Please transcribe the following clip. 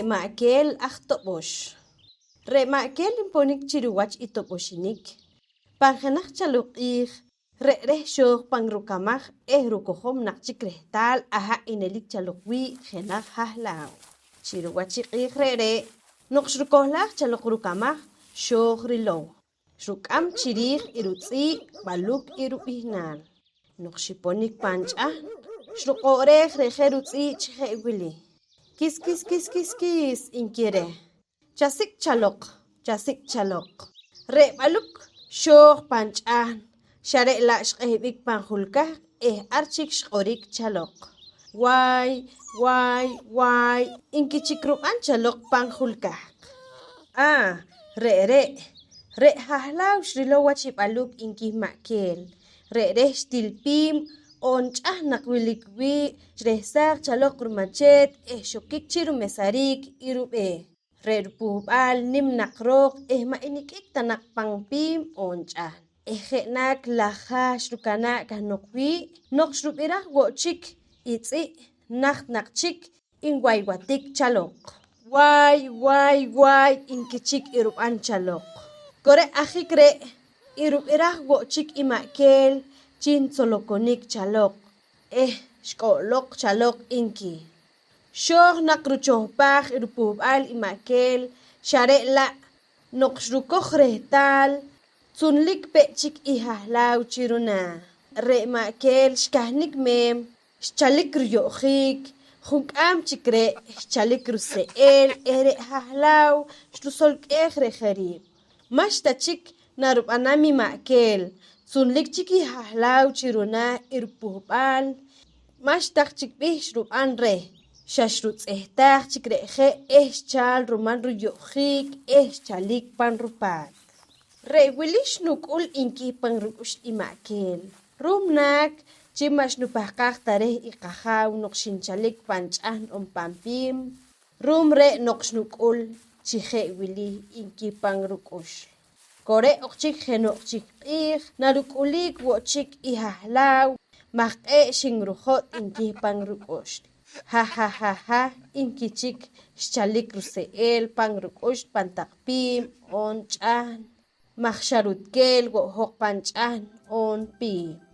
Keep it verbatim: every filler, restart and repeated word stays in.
Ma'kel aj tob'ox. Re' Ma'kel nponik chi ruwach i tob'oxinik. Pan jenaj chaloq q'iij, re' reh xooj pan rukamaj eh rukojom naq chik rehtaal aha' i nelik chaloq wii' jenaj hahlaaw. Chi ruwach i q'iij re're', noq xrukohlaaj chaloq rukamaj, xooj rilow. Xruk'am chi riij i rutz'i' B'aluk i rub'ihnaal. Noq xiponik pan ch'ahn, xruq'o'reej re' je rutz'i' chi je' wili: Kis, kis, kis, kis, kis, nki reh. Chasik' chaloq, chasik' chaloq. Re' B'aluk xooj pan ch'ahn, xa re' la' xq'ehb'ik pan julkahq eh ar chik xq'orik chaloq. Waay, waay, waay, nki chik rub'an chaloq pan julkahq. Ah, re're', re' hahlaaw xrilow wach i B'aluk, nki Ma'kel. Re' reh xtil piim oon ch'ahn naq wilik wii', xrehsaaj chaloq rumacheet eh xokik chi rumesariik i rub'eeh. Re' rupuhb'al nim naq rooq eh ma' inik'ik ta naq pan piim oon ch'ahn eh je' naak laj ha xrukanaa' kahnoq wii'. Noq xrub'iraj wo' chik i tz'i', najt naq chik nwaywatik chaloq. Waay, waay, waay, nki chik i rub'an chaloq. Ko re' ajik re' i rub'iraj wo' chik i Ma'kel chi ntzolokonik chaloq eh xk'o'loq chaloq, nki. Xooj naq ruchohpaaj i rupuhb'al i Ma'kel, xa re' la' noq xrukoj rehtaal, tzunlik pe' chik i hahlaaw chi runaah. Re' Ma'kel xkahnik meem, xchalik ruyo'jiik, junk'aam chik re' xchalik ruse'el eh re' hahlaaw xrusolk'eej reh je riib'. Ma'xta chik narub'anam i Ma'kel, tzunlik chik i hahlaaw chi runaah i rupuhb'al, ma'xta chik b'ih xrub'an reh, xa xrutz'ehtaaj chik re' je' eh xchal ruman ruyo'jiik eh xchalik pan rupaat. Re' wili xnuk'ul, nki pan ruk'ux i Ma'kel. Ru'um naak chi ma' xnupahqaaj ta reh i qajaaw noq xinchalik pan ch'ahn oon pan piim, ru'um re' noq xnuk'ul chi je' wili, nki pan ruk'ux. Ko re' oq chik jeno'q chik q'iij naruk'uliik wo' chik i hahlaaw maj q'ee' xinrujot', nki pan ruk'ux. Ha, ha, ha, ha, nki chik xchalik ruse'el pan ruk'ux pan taq piim oon ch'ahn, maj xa rutkeel wo' hoq pan ch'ahn oon piim.